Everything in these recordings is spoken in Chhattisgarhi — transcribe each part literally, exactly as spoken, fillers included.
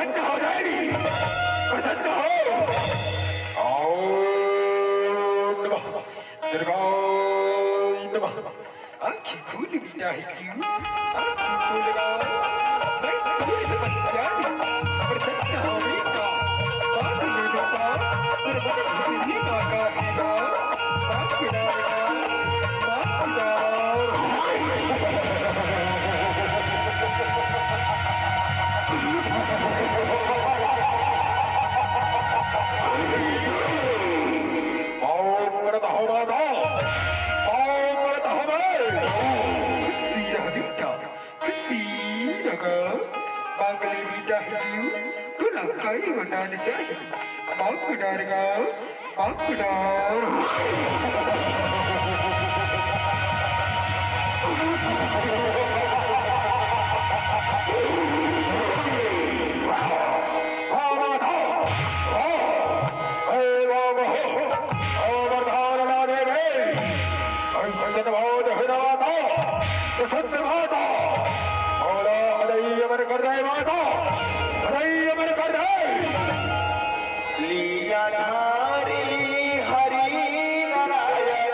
प्रसन्न हो जाएगी, प्रसन्न हो। ओम नमः दुर्गाय नमः। आँखें खोल बेटा है क्यों? आँखें खोल ना। मैं तेरी तपस्या में प्रसन्न हो बेटा। बात ले बेटा, प्रभु तेरी माँ का बेटा। बात ले बेटा, बात ले बेटा। पाँव पड़त हो माता, पाँव पड़त हो मैं। खुशी रह बेटा, खुशी रह। मांग ले बेटा है तू, तोला काई वरदान चाही। मांग डार गा, मांग डार। वाह माता, वाह। हे बाबा हो, ओ वरदान ना दे बे। ऐसन बहुत है ना माता, तो सत्य माता। बोलो, हृदय अमर कर दे माता, हृदय अमर कर दे। लीलाधारी हरि नारायण,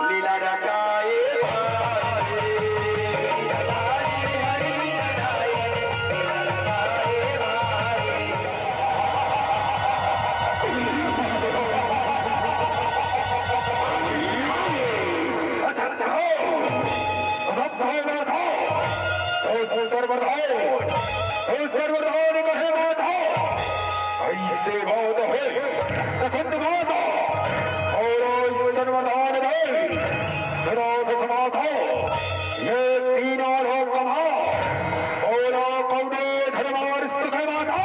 लीला रचाए भाई। सर्वधाम, सर्वधाम कहे माता, ऐसे बात है, प्रसन्न माता, और सर्वधाम दे, विरोध समाधो, ये तीनों लोक कमा, और कौनो धर्मार सुखे माता,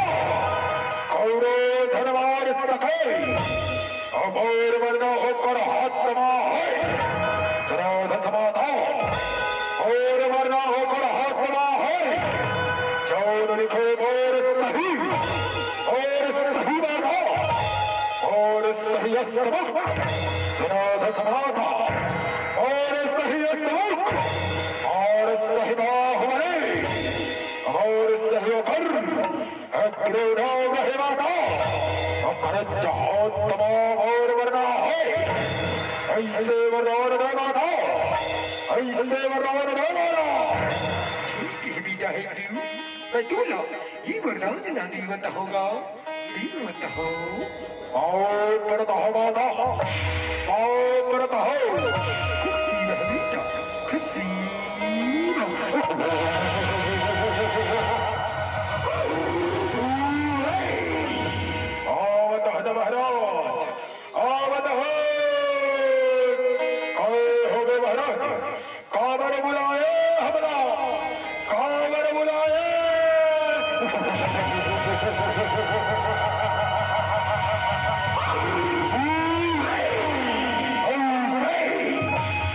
कौनो धर्मार सुखे। अमर मरना होकर हाथ दबा है, श्राद्ध समाधा। और मरना होकर हाथ दबा है, जौन लिखे मोर सही, और सही माता, और सही असमक, श्राद्ध समाधा, और सही असमक, और सही बाहुबली, और सही अकर्म। अग्नि नाम है माता, अखरज जहान तमाम और वरना है। ऐसे वरदान दे माता, ऐसे वरदान दे माता। ठीक है बेटा, है क्यों? मैं तू ला, ये वरदान ना दीवत होगा, दीवत हो। आओ करत हो माता, आओ करत हो। खुशी रह बेटा, खुशी रह। आवत हन महाराज, आवत हन। आए होगे महाराज, काबर बुलाए हमला, काबर बुलाए?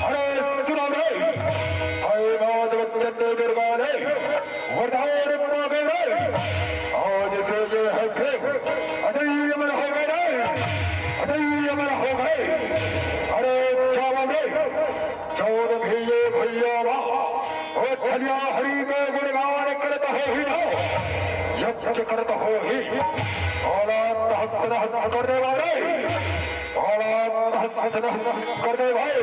अरे सुनो रे, हे मात बच्चन ने दुर्गा ने वरदान मांगे रे, आज से ये है थे, अजय अमर हो गए रे, अजय अमर हो गए। अरे जाओ रे, जौन भी ये भैया बा, ओ छलिया हरि के गुणगान करत हो ही ना, यज्ञ करत हो ही, औलाद हस्त रहत करने वाले, औलाद हस्त रहत करने वाले।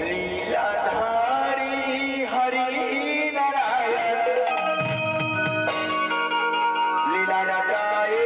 लीलाधारी हरि नारायण, लीला रचाए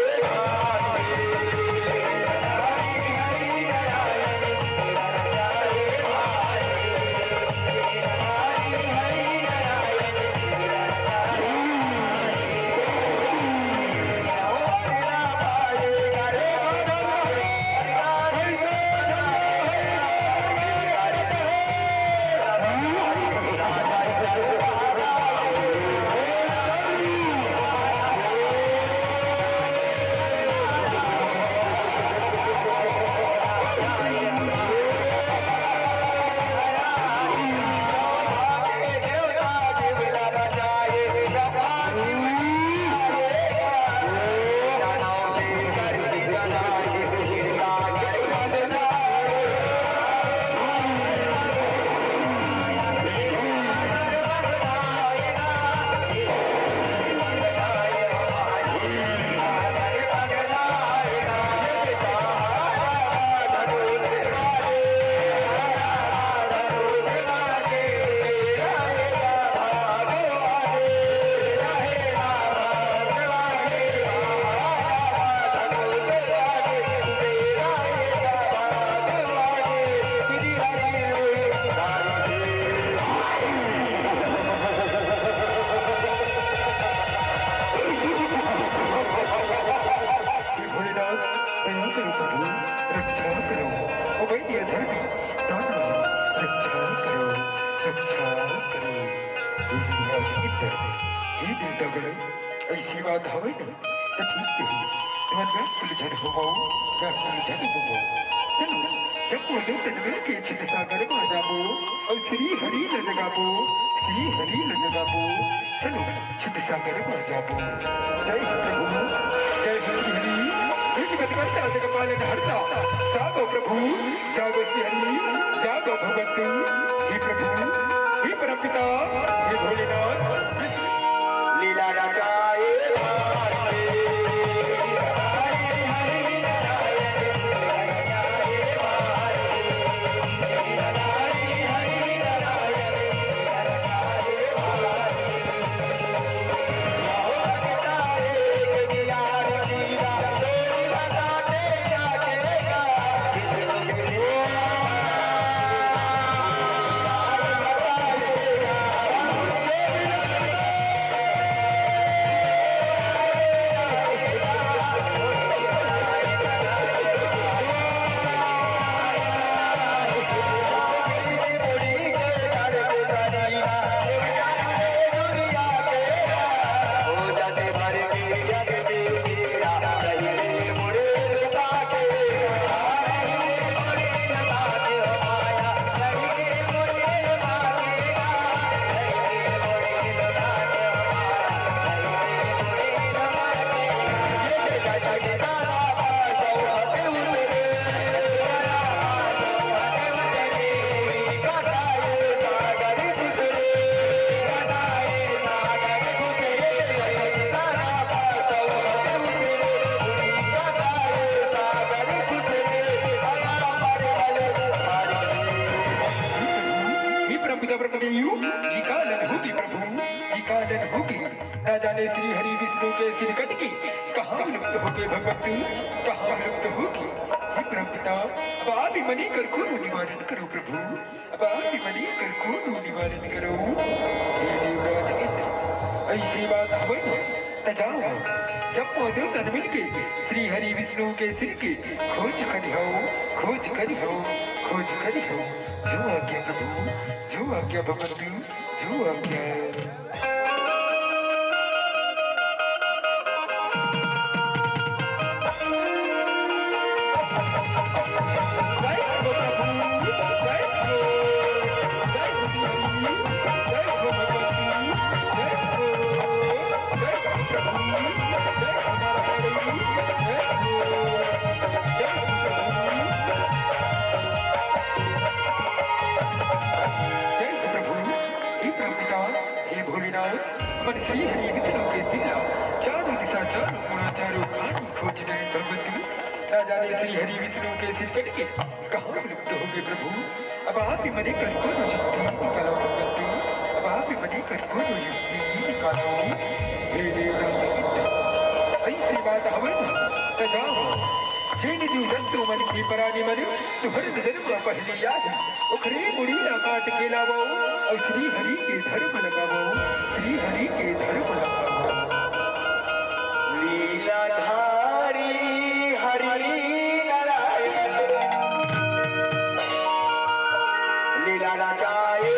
हे देवतागण, अइसी बात हवय न, त ठीक कही। तुमन व्याकुल झन होवव, व्याकुल झन होवव। चलो, जब वो देवतन मिल के छिंद सागर म जाबो, अउ श्री हरि ल जगाबो, श्री हरि ल जगाबो। चलो, छिंद सागर म जाबो। जय हो प्रभु, जय हो श्री हरि। हे जगत कर्ता, जग पालन हरता, जागो प्रभु, जागो श्री हरि, जागो भगवंतु। हे प्रभु, हे परमपिता, हे भोलेनाथ। लीला रचाए हे परमपिता ब्रह्मदेव, ये का लन होगे प्रभु, ये का लन होगे। ना जाने श्री हरि विष्णु के सिर कट के कहाँ लुप्त होगे भगवंतु, कहाँ लुप्त होगे। हे परमपिता, अब आप ही मने कर कोनो निवारण करो प्रभु, अब आप ही मने कर कोनो निवारण करो। हे देवराज इंद्र, अइसी बात हवय न, त जाओ, जब वो देवतन मिलके श्री हरि विष्णु के सिर के खोज करिहव, खोज करिहव, खोज करिहव। जो आज्ञा प्रभु, जो आज्ञा भगवंतु, जो आज्ञा। जय हो प्रभु, हे परमपिता, हे भोलेनाथ, हमन श्री हरि विष्णु के सिर ला चारों दिशा, चारों कोना, चारों खानी खोज डरेन भगवंतु। ना जाने श्री हरि विष्णु के सिर कट के कहाँ लुप्त होगे प्रभु। अब आप ही मने कर कोनो युक्ति निकालो भगवंतु, अब आप ही मने कर कोनो युक्ति निकालो। हे देवराज इंद्र, अइसी बात हवय न, त जाओ, जेन जीव जंतु मन के परानी मन तुंहर नजर म पहिली आही, ओखरे मुड़ी ला काट के लावव, अउ श्री हरि के धर्म लगावव, श्री हरि के धर्म लगावव। लीलाधारी हरि नारायण, लीला रचाए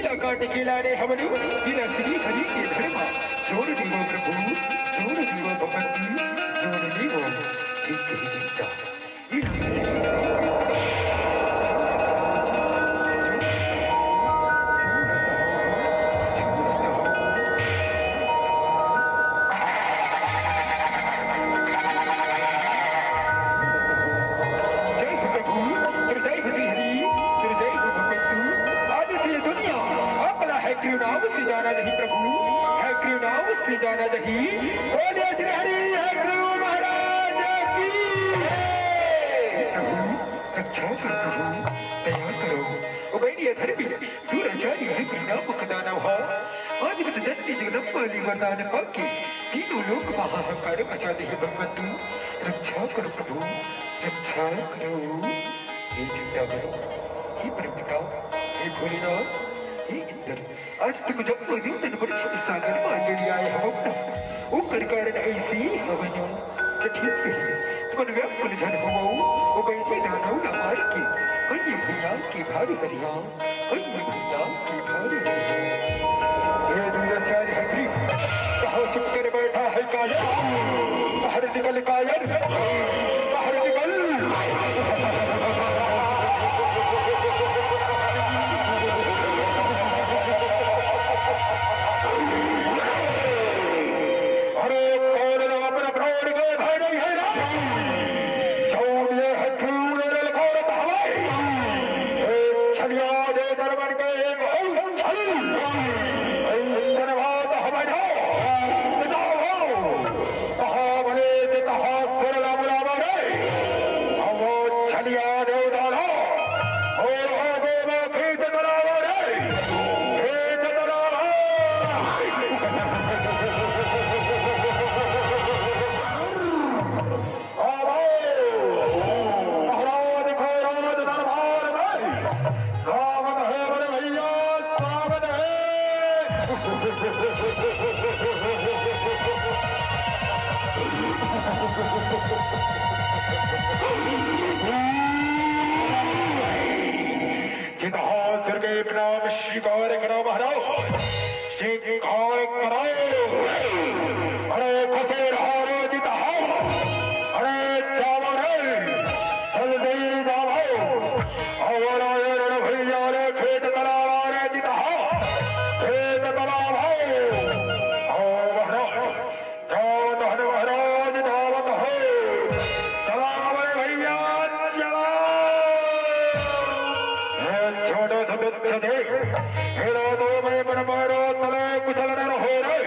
ला काट के लाने हवनु, बिना श्री हरि के धर्मा। जोर देवो प्रभु, जोर देवो भगवती, जोर देवो एक ही चिंता। जय हो प्रभु, जय हो श्री हरि, जय हो भगवंतु। आज से ये दुनिया आपला हयग्रीव नाम से जाना जाही प्रभु, हयग्रीव नाम से जाना जाही। बोलिए श्री हरि हयग्रीव महाराज की। प्रभु, रक्षा कर प्रभु, दया करो। ओ बहिनी अधर्मी, दुराचारी हयग्रीव नामक दानव हा। आज मत जन्म जन्म वाली वरदान पाके तीनों लोक महाहाकार मचा दे हे भगवंतु। रक्षा करो प्रभु, रक्षा करो। हे चिंता करो, हे परम पिता, हे भोलेनाथ, हे इंद्र, आज तुम जब मौजूद तन पर छत सागर मा लेडी आए हो ना, ओकर कारण ऐसी हवन। तो ठीक है, तुमन व्याकुल झन होवो, ओ बैठे दानव ला मार के, कई भैया के भारी हरिया। हे दुराचारी हयग्रीव, कहाँ छुप कर बैठा है कायर? बाहर निकल कायर, बाहर निकल। अरे कौन ना अपना प्राण के भय नहीं है ना? जौन ये हयग्रीव ने ललकारत हवय। हे छलिया दे दरबन के एक अउ छल। ऐसन बात हवय ना। बताओ। कहाँ बने के कहाँ सरला बुलावा रे। अब वो छलिया दे डाला। और आगे में खेत तलावा रे। खेत तलावा। आवाज! महाराज के राज दरबार में स्वागत है बड़े भैया, स्वागत है। चितहासुर के प्रणाम स्वीकार करो महाराज। स्वीकार करो। अरे खुशी रहो रे जितहास। अरे जावो रे, जल्दी जावो। अवरा ये रण भैया रे खेत तलावा रे जितहास। खेत तलावा। आओ महाराज। जावत हन महाराज, जावत हो। चला बड़े भैया, चला। हे छोटे से बच्चे थे, हेरा दो में बन मारो, तले कुचल न रहो रे।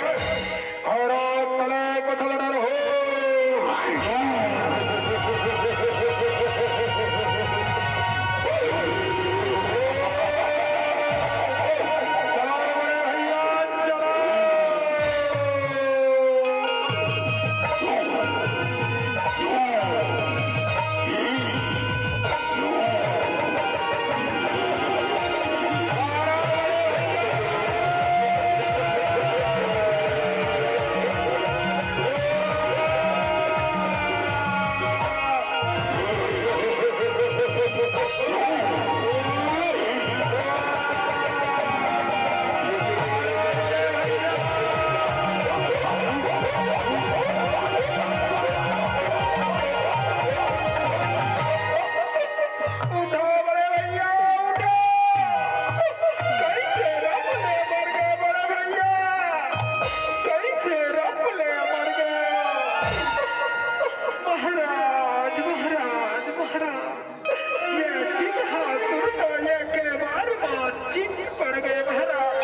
और तले कुचल न रहो। उठो बड़े भैया, उठो। कैसे रंप ले मर गए बड़े भैया, कैसे रंप ले मर गए। महाराज, महाराज, महाराज, ये चितहासुर तो ये के बार बात चित पड़ गए महाराज।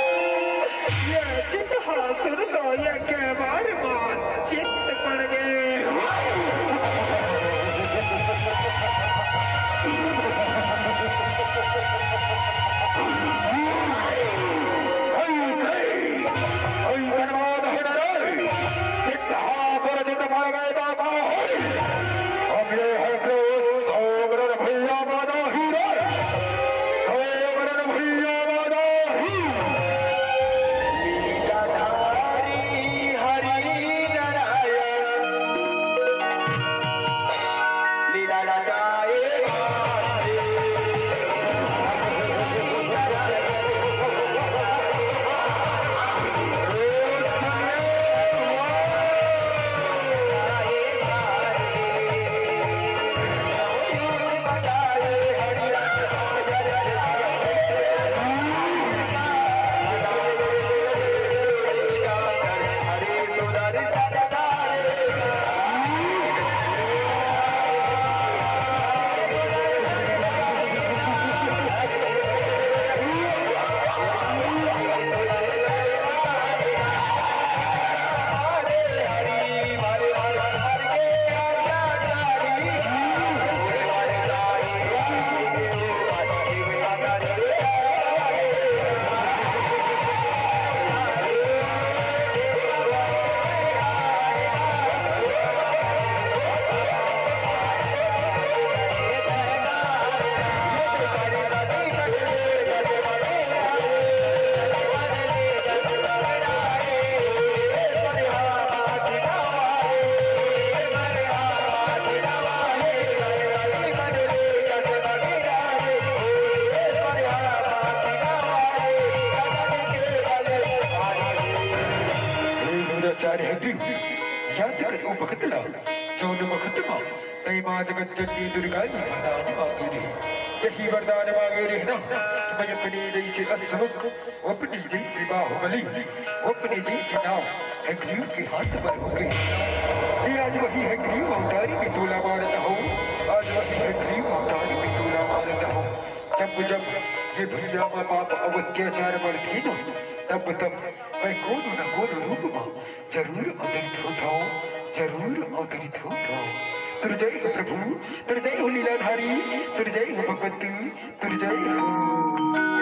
ये चितहासुर तो ये के बार बात चित पड़ गए। ऐसे, ऐसे बात है ना रे। चितहासुर चित पड़ गए बाबा। अब ये है प्रेम सोमरन भैया वादा ही रे। सोमरन भैया वादा ही। लीलाधारी हरि चार हड्डी याद कर ओ भगत ला, जौन भगत मा तै माँ जगत जननी दुर्गा जी वरदान मांगे रे। यही वरदान मांगे रे ना, मैं अपने जैसे अश्वक, अपने जैसे बाहुबली, अपने जैसे नाव हयग्रीव के हाथ पर हो गए। ये आज वही हयग्रीव अवतारी में तोला मारता हूँ, आज वही हयग्रीव अवतारी में तोला मारता हूँ। जब जब ये भुइयाँ मा पाप अउ अत्याचार बढ़थे ना, तब तब मैं कोनो न कोनो रूप मा जरूर अवतरित होत हूँ, जरूर अवतरित होत हूँ। तोर जय हो प्रभु, तोर जय हो लीलाधारी, तोर जय हो भगवती, तोर जय हो।